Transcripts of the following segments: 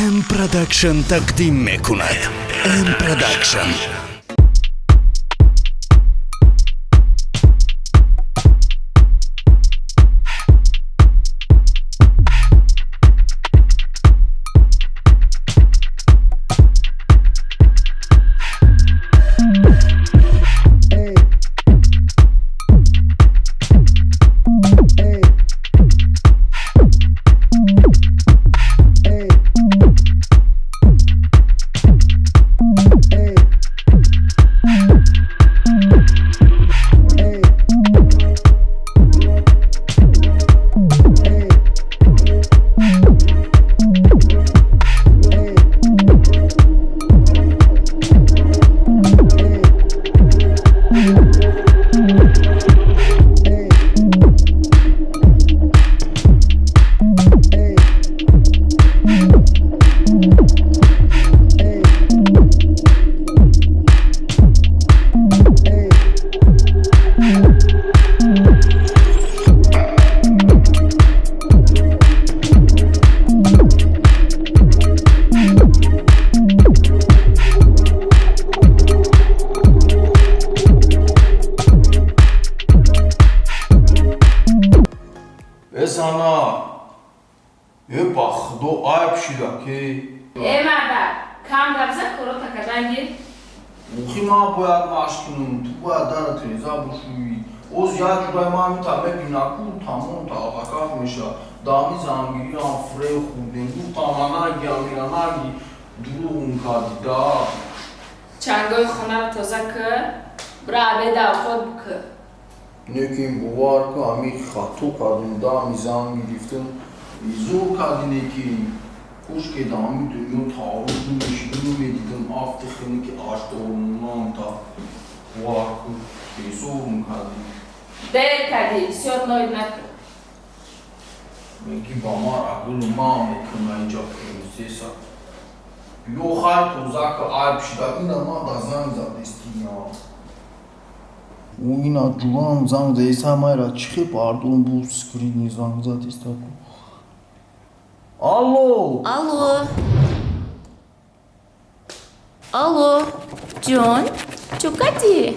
М Продакшн тақдим мекунад. М Продакшн. Эсана, э ба худо айб шида ки. Э марда, кам гап зад, корота каданги. Ухи ман бояд машқ кунам, ту бояд дара треза бушӯӣ. Оз як ҷурай ман мита мебина ку тамом талхакаф меша. Дами зангириам фрей хӯрдем. Гуфтам анаги амира наги дурӯғум кардӣ да. Чангои хонаро тоза кар, бира обеда авқот бикар. Некин бовар ку ами хато кардем, дами занг гирифтам. Зур кардӣ неки. Кошке да ами дунё таъриф мешидум медидам афти хеле ки аштормонам та. Бовар ку безорум кардӣ. Дер кардӣ, бисёр ноид накун. Меги ба ман агулу ман мекунам инҷа принсесса. Ё хай тоза ка айб шида, ина ман да занг задестина. Ина ҷурам занг заеса майра чихе пардон бу скрини занг задеста ку. Алло! Алло! Алло! Ҷон, чӯ кардӣ?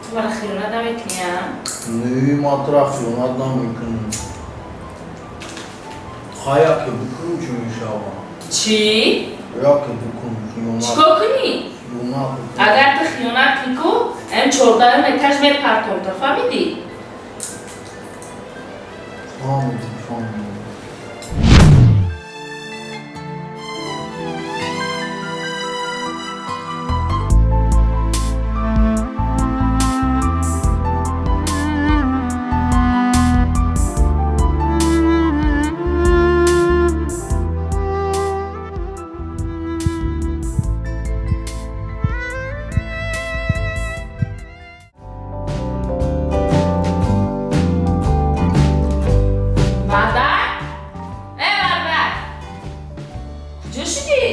Ту маро хиёнат намекунӣ, а? Не, ман туро хиёнат намекунам. Хай яке бикунам чӣ мешавад? Чӣ? Яке бикунам хиёнат. Чӣ кор кунӣ? Хиёнат бикунам. Агар ту хиёнат кунӣ ку, ам чордаҳум этаж мепартом, ту фаҳмидӣ? Фаҳмидам, фаҳмидам. Мардак? Э, мардак! Куҷо шудӣ?